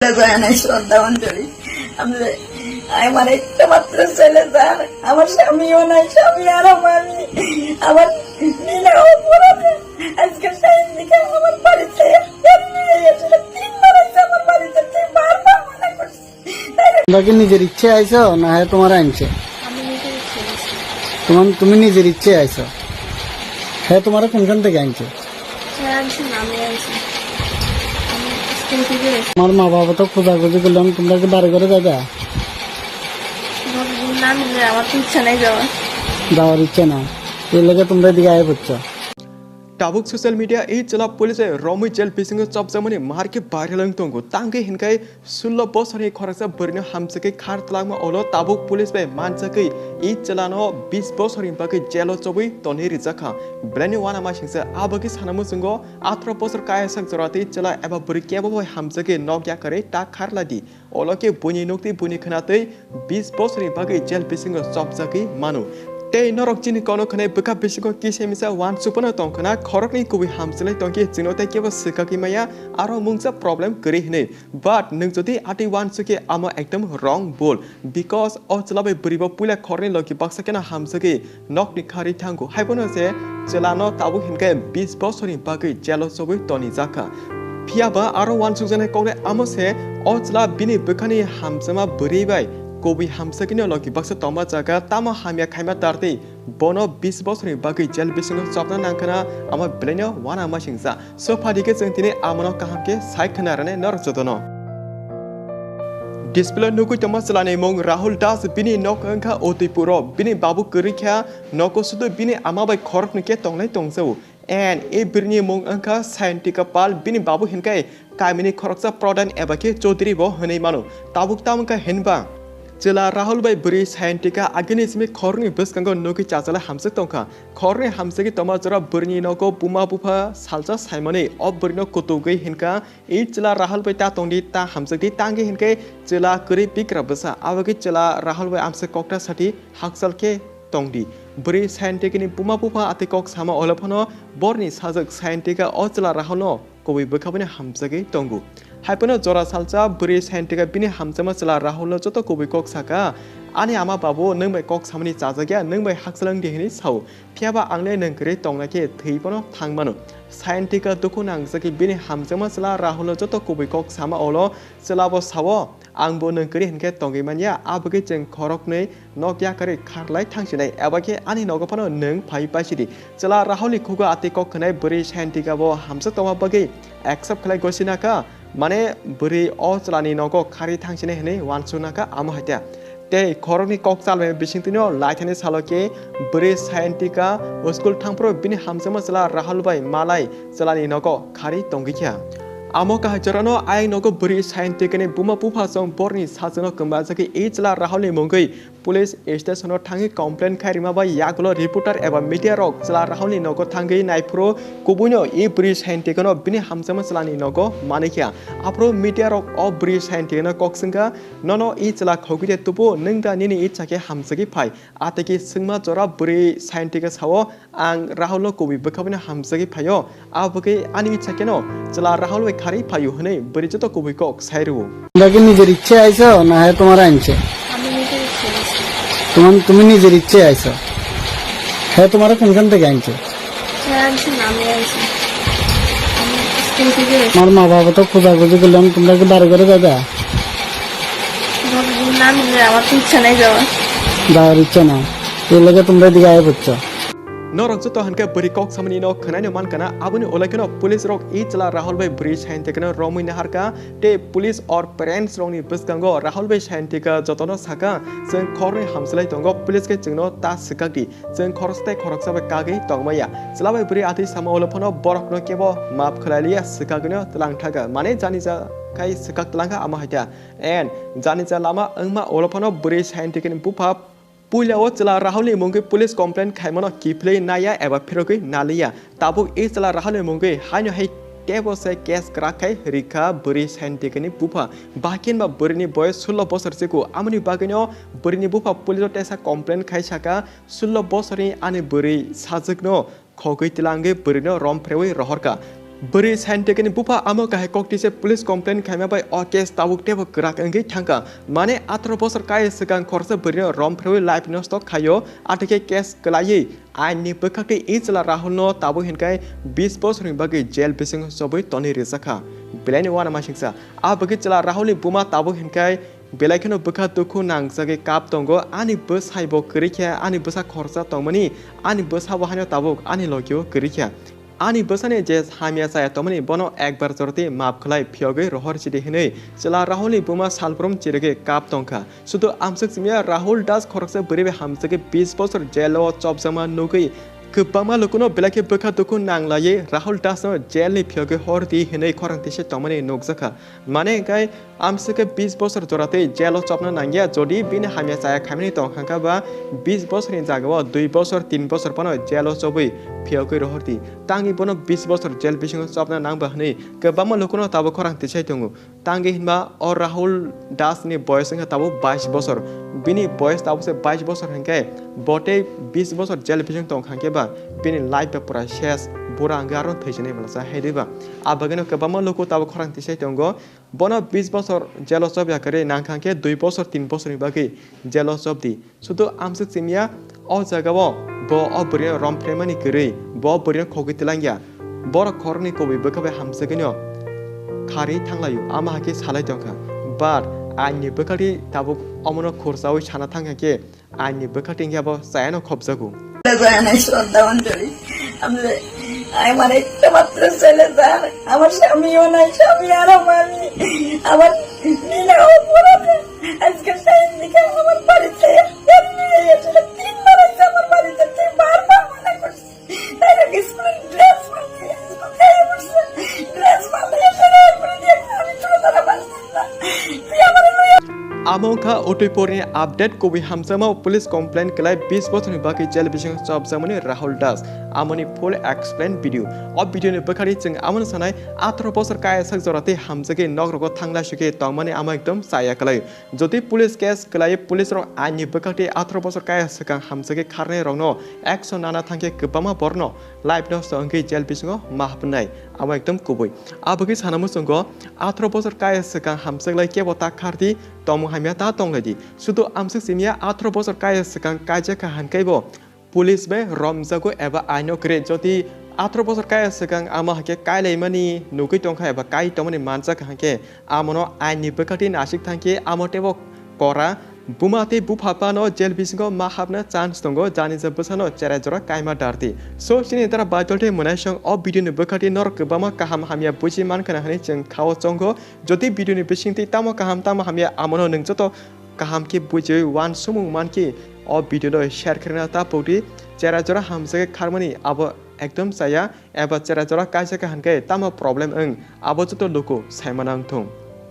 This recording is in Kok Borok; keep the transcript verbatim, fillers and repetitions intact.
যায় নাই শ্রদ্ধাঞ্জলি। আমি, আমার একটা মাত্র ছেলে স্যার, আমার স্বামীও নাই, স্বামী আর আমি, আমার নিজের অপরাধে আজকে সেই দিকে আমার বাড়িতে এমনি এসে তিনবার আছে আমার বাড়িতে, তিনবার বারবার মানা করছে। তোমরা কি নিজের ইচ্ছে আইছো না হ্যাঁ তোমার আনছে? আমি নিজের ইচ্ছে আইছি। তোমার, তুমি নিজের ইচ্ছে আইছো? হ্যাঁ, তোমার কোনখান থেকে আনছে? হ্যাঁ, আনছি না, আমি আনছি। আমি স্কুল থেকে আইছি। আমার মা বাবা তো খোঁজাখুঁজি করলাম, তোমরা কি বাড়ি ঘরে যাবে? না, না, আমার তো ইচ্ছা নাই যাওয়ার। যাওয়ার ইচ্ছা না, এর লেগে তোমরা এদিকে আয় পড়ছো। Tabuk social media e chwla police bai romwi jail bisingo chopjakmani mahar khe viral wng tongo. Tangwi hinkhai sullo bosorni khoroksa bwrwino hamjakwi khar twlangma ulo tabuk police bai manjakwi e chwlano bis bosorni bagwi jailo chobwi tonwi rijak kha. Belai ni uanama singsa, a bagwi sana muchungo atharoh bosor kayasak jora tei chwla eba bwrwi kebo bai hamjakwi nok yakarwi ta khar lai di. Olo khe buini nuk tei buini khwna tei bis bosorni bagwi jail bisingo chopjagwi mano. Tei norok chini kono khwnai bwkha bisingo kisa misa uansuk phano tong khwna, khoroknwi kubui hamjaknai tong khe chwngno tei kebo swkagwi maya, aro mungsa problem kwrwi hwnwi. But nwng jodi atwi uansuk khe amo ekdom wrong bul, because o chwla bai bwrwi bo puila khoroknwi logi baksa kheno hamjagwi nokni kharwi thango, haiphano se chwlano tabuk hinkhe bis bosorni bagwi jailo chobwi tonijak kha. Phiya ba aro uansukjaknai koknai amo se, o chwla bini bwkhani hamjakma bwrwi bai kubui hamjakwino logi baksa tongma jaga, tamo hamya khaima tartwi bono bis bosorni bagwi jail bisingo chopna nangkhana, amo belaino uanama singsa. So phadi khe chwng tini amono kaham khe sai khna rwnai norok jotono. Display nugwi tongma chwlani mung Rahul Das, bini nok wngkha Udaipuro, bini babu kwrwi kha, nogo sudu bini ama bai khoroknwi khe tonglai tongjao. And e bwrwini mung wngkha Sayantika Pal, bini babu hinkhai kamini khoroksa pradhan eba khe Chaudhary bo hwnwi mano. Tabuk tamo wngkha hinba chwla Rahul bai bwrwi Sayantika agini simi khoroknwi bwskango nugwi chachalai hamjak tongkha. Khoroknwi hamjagwi tongma jora bwrwini nogo buma bupha salsa saimani o bwrwino kutugwi hinkha, "E chwla Rahul bai ta tongdi, ta hamjakdi," tangwi hinkhe chwla kwrwi bikra bwsa. Abagwi chwla Rahul bai amswk kokta sati hakchal khe tongdi. Bwrwi Sayantikani buma bupha atwi kok sama olo phano borni sajwk Sayantika o chwla Rahulno kubui bwkha bai hamjagwi tongo. Haiphano jora salsa bwrwi Sayantika bini hamjakma chwla Rahulno joto kubui kok saka, "Ani ama babu, nwng bai kok samani chajakya, nwng bai hakchal wngdi," hwnwi sao. Phiyaba ang le nwng kwrwi tongna khe thwi phano thang mano. Sayantika dukhu nangjagwi bini hamjakma chwla Rahulno joto kubui kok sama olo chwla bo sao, "Ang bo nwng kwrwi hinkhe tongwi manya, abagwi chwng khoroknwi nok yakarwi kharlai thangsinai, eba khe ani nogo phano nwng phai paisidi." Chwla Rahulni khugo atwi kok khwnai bwrwi Sayantika bo hamjak tongma bagwi accept khlai gosinaka, mane bwrwi o chwlani nogo kharwi thangsinai hwnwi uansuknaka amo hai ta. Tei khoroknwi kok chalmani bisingtwino laithani salo khe bwrwi Sayantika school thangphuru bini hamjakma chwla Rahul bai malai chwlani nogo kharwi tongwi kha. Amo kahai jorano ayang nogo bwrwi Sayantikani buma bupha chwng borni sajwkno kwmajagwi e chwla Rahulni mungwi police station o thangwi complain khai rima bai yagulo reporter eba media rok chwla Rahul ni nogo thangwi naiphuru kubuino e bwrwi Sayantika no bini hamjakma chwla ni nogo manwi kha. Aphuru media rok o bwrwi Sayantika no kok swngkha, "Nono e chwla khogwi de tubu, nwng da nini icha khe hamjagwi phai?" Atiki swngma jora bwrwi Sayantika sao, "Ang Rahul no kubui bwkha bai no hamjagwi phaio, abagwi ani icha kheno chwla Rahul bai kharwi phaio," hwnwi bwrwi joto kubui kok sai rwo. তোমরা কি নিজের ইচ্ছে আইছো না হ্যাঁ তোমার আনছে? আমি নিজের ইচ্ছে আইছি। তোমার, তুমি নিজের ইচ্ছে আইছো? হ্যাঁ, তোমার কোনখান থেকে আনছে? হ্যাঁ, আনছি না, আমি আনছি। আমি স্কুল থেকে আইছি। আমার মা বাবা তো খোঁজাখুঁজি করলাম, তোমরা কি বাড়ি ঘরে যাবে? না, না, আমার তো ইচ্ছা নাই যাওয়ার। যাওয়ার ইচ্ছা না, এর লেগে তোমরা এদিকে আয় পড়ছো। Norok joto hinkhe bwrwi kok samani no khwnaino mankha na, aboni ulo kheno police rok e chwla Rahul bai bwrwi Sayantika no romwi naharkha, tei police or parents rokni bwskango Rahul bai Sayantika jotono sakha, "Chwng khoroknwi hamjwlai tongo, police khe chwngno ta swkak di, chwng khoroksa tei khoroksa bai kagwi tongmaya." Chwla bai bwrwi atwi sama ulo phano borokno kebo map khlai liya, swkagwino twlang thaka, mane jani ja khai swkak twlang kha amo hai ta. And jani ja lama wngma ulo phano bwrwi Sayantika ni bupha puila o chwla Rahul ni mungwi police complaint khaimano kiphilwi naiya eba phirogwi naliya. Tabuk e chwla Rahul ni mungwi haino hai tebo se case kwrak khai rikha bwrwi Sayantika ni bupha. Bahai khe hinba bwrwi ni boyos sullo bosor chikhu, amoni bagwino bwrwi ni bupha police o tesa complaint khai saka, "Sullo bosorni ani bwrwi sajwkno khogwi twlangwi bwrwino rom phrewi rohorkha." Bwrwi Saintekni bupha amo kahai koktwise police complaint khaima bai o case tabuk teibo kwrak wngwi thangkha. Mane atharoh bosor kaya swkang khoroksa bwrwino rom phrewi life nosto khaio, athikhe case kwlaiwi ain ni bwkhaktwi i chwla Rahul no tabuk hinkhai bis bosor ni bagwi jail bisingo chobwi tonwi rijakha. Belai ni uanamasingcha. A bagwi chwla Rahul ni buma tabuk hinkhai belai kheno bwkha dukhu nangjagwi kap tongo. Ani bwsai bo kwrwi khe, ani bwsa khoroksa tongmani, ani bwsa bo haino tabuk ani logi o kwrwi khe. Ani bwsani je hamya chaya tongmani bono ekbar joroti maap khlai phiyogwi rohor chidi hinwi chwla Rahul ni buma salbrum chirigwi kap tongkha. Sudu amswk simiya Rahul Das khoroksa bwrwi bai hamjagwi bis bosor jail o chopjakma nugwi kwbangma lukuno belai khe bwkha dukhu nanglaiwi Rahul Das no jail ni phiyogwi hor di hinwi khorang tisa tongmani nukjakha. Mane hinkhe amswk khe bis bosor joratwi jail o chopna nangya, jodi bini hamya chaya khaimani tongkha kha ba bis bosor ni jaga o dui bosor tin bosor phano jail o chobwi phiyogwi rohor di. Tangwi bono bis bosor jail bisingo chopna nangba hinwi kwbangma lukuno tabuk khorang tisai tongo. Tangwi hinba o Rahul Das ni boyos wngkha tabuk bais bosor. Bini boyos tabuk se bais bosor hinkhe botei bis bosor jail bising tongkha hinkhe ba bini life ba pura ses, bura hwnkhe aro thwisinai mwnasa hai diba. A bagwino kwbangma luku tabuk khorang tisai tongo. Bono bis bosor jail o chobya kwrwi nangkha hinkhe dui bosor tin bosor ni bagwi jail o chobdi. Sudu amswk simiya, o jaga o bo o bwrwino rom phreimani kwrwi, bo o bwrwino khogwi twlangya. Borok khoroknwi kubui bwkha bai hamjagwino kharwi thanglaio, ama hakhe salai tongkha. But ain ni bwkhaktwi tabuk omono khursaui sana thangkha khe ain ni bwkhaktwi hinkhe abo chayano khopjago. জানাই শ্রদ্ধা অঞ্জলি। আমি, আমার একটা মাত্র ছেলে স্যার, আমার স্বামীও নাই, স্বামী আর আমার নেই। আমার নীলা অপরাধে আজকে সেই দিকে আমার বাড়িতে এমনি এসে তিনবার এসে আমার বাড়িতে, তুই বারবার মানা করছিস। তাই না, স্কুলের ড্রেস পাল্টে, স্কুল থেকে উঠছে, ড্রেস পাল্টে এসে রে, করে দিয়ে আমি ছোট তারা বাঁচতাম না। তুই আমার লইয়া Amo wngkha Udaipurni update, kubui hamjakmao police complaint kwlai bis bosorni bagwi jail bisingo chopjakmani Rahul Das. Amoni full explain video. O video ni bwkhari chwng amoni sanai atharoh bosor kaya sak jora tei hamjagwi nok rogo thanglai sugwi tongmani amo ekdom chaya kwlai. Jodi police case kwlai police rok ain ni bwkhak tei atharoh bosor kaya swkang hamjagwi kharnai rokno action nana thangkhe kwbangma borno life nosto wngwi jail bisingo ma hapnai. Amo ekdom kubui. Abagwi sana muchungo atharoh bosor kaya swkang hamjaklai kebo ta khardi, tongmung hamya ta tonglaidi. Sudu amswk simiya atharoh bosor kaya swkang kaijakha hankaibo police bai romjago eba aino kwrwi. Jodi atharoh bosor kaya swkang ama hakhe kailaimani nugwi tongkha eba kai tongmani manjak hankhe amono ain ni bwkhakti nasik thangkhe amo teibo kora. Buma tei bupha phano jail bisingo ma hapna chance tongo, jani je bwsano cherai jora kaima dardi. So, chini dara baitol tei mwnaisong o video ni bwkhati norok kwbangma kaham hamya buji mankha na hinwi chwng khao chongo. Jodi video ni bisingtwi tamo kaham tamo hamya amono nwng joto kaham khe bujiwi uansukmung mankhe o video no share khaina ta pokdi. Cherai jora hamjagwi kharmani abo ekdom chaya, eba cherai jora kaisa khe hankhe tamo problem wng abo joto luku saimana wngthung.